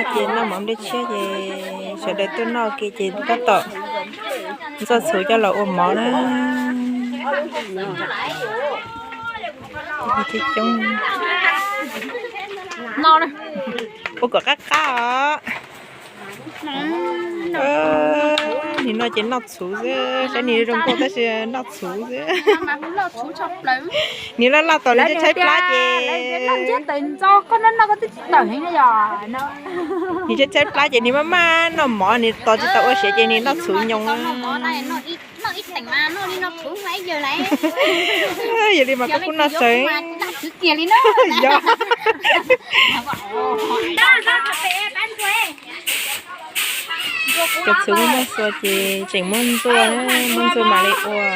Ces noj mov nplej tshiab ces sawv daws tuaj noj ke ces tab tom ntxuaj txhuv coj los ua mov na. Coob, ua kom qab qab os. Nim no ces noj txhuv xwb, saib nim zoo nkauj tab sis noj txhuv xwb. Nim loj loj tos nim tshaib tshaib plab ces, nim tshaib tshaib plab ces nim maj maj noj mov, nim tos tsis tau ua siav ces nim noj txhuv nyoos. Yog li mas koj kuj noj tsawg. Yog. Cov txhuv muaj muaj xua ces tseem muab ntxuaj, muab ntxuaj mam li ua.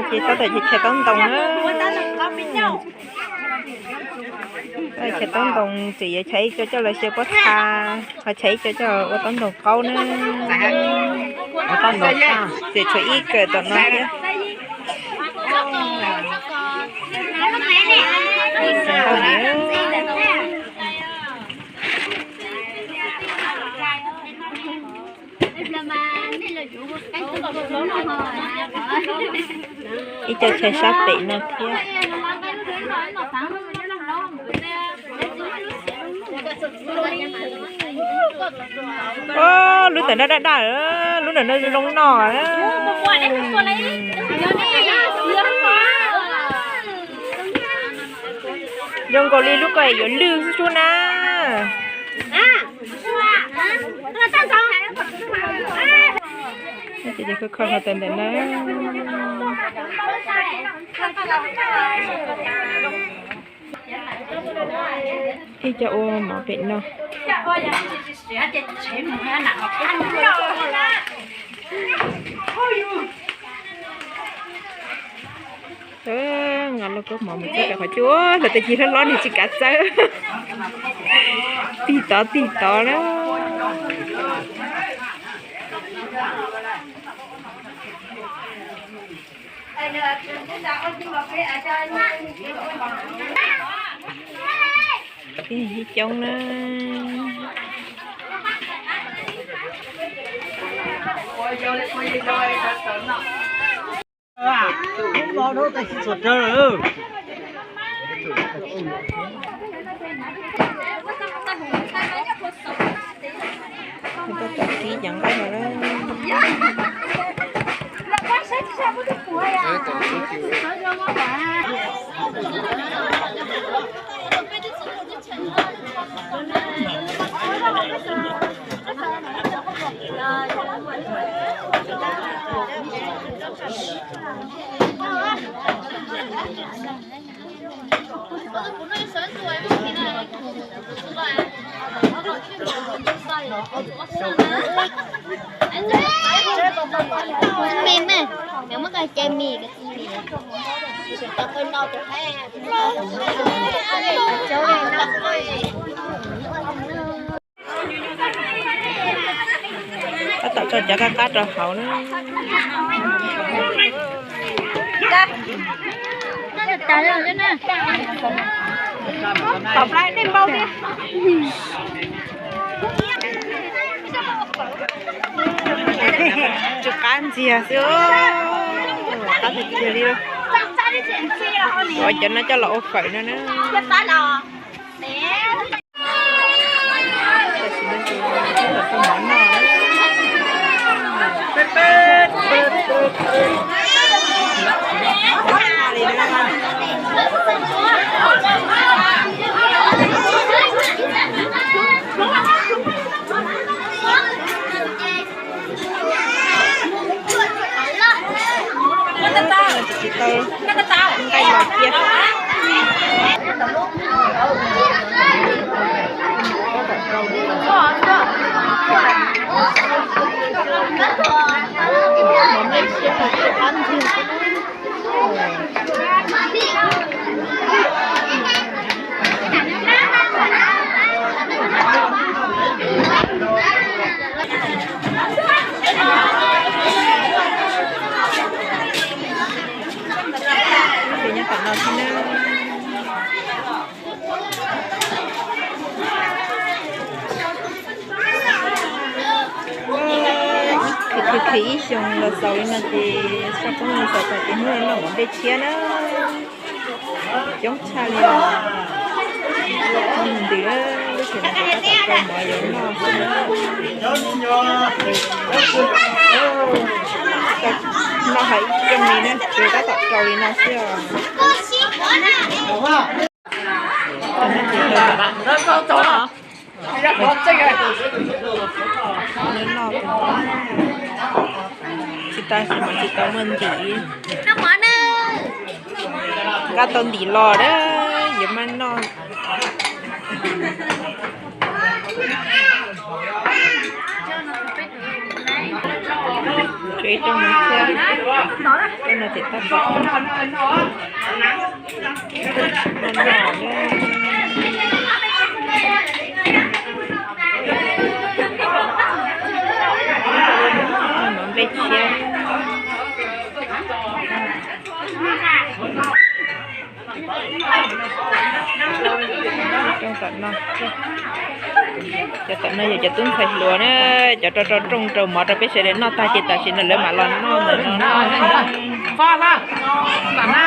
Ces tab tom chaws taub ntoo na. Chaws taub ntoo tseem yuav chaw ib co coj los xyaw pob txha, ho chaw ib co coj ua taub ntoo qaub na. Tseem tshuav ib kawm tom no thiab. Ib co chaw sab pem no thiab. Lub ntawm no daj daj, lub ntawm no zoo noj. Zoo nkaus li lub ko yuav lwj xwb sub na. Ces kho kho hlo tas ntawm na. Ib co ua mov pem no. Nqa lauj kaub mov mus txawb rau qhov cub, lawv tus ci hlob hlob nws tsis kav txawb. Tig tod tig tod na. Coob na. Kib cov nqaij no. Me me, muab cov mis. Tab tom tso cov qab qab rau hauv na. Tsw qab ntxiag xwb, qab tiag tiag li. Ua cov no coj los ua fawm no na. Tsis tau nqaij los cia. Mov nplej tshiab no qab ntxiag xwb. Ces ib xyoo los xaus li no ces sab poob los xaus tas ces muab noj mov nplej tshiab na. Coob tshaj li os. Ntws lub tsev no ces tab tom rau mov yuav noj xwb na. Noj hais ib rooj li na, ces tab tom rau li no xwb os. Tsis tas, tsis tas muaj ntim. Nqa tau ntim los na, yuav maj noj. Tsuas ib rooj no thiab, rooj no ces tab tom noj noj. Noj mov nplej tshiab. Rooj tom no, cov tom no yog cov tub ntxhais hluas na, cov rau rau rooj rau mov rau peb sawv daws noj tag ces tam sim no lawv mam los noj ntawm no na.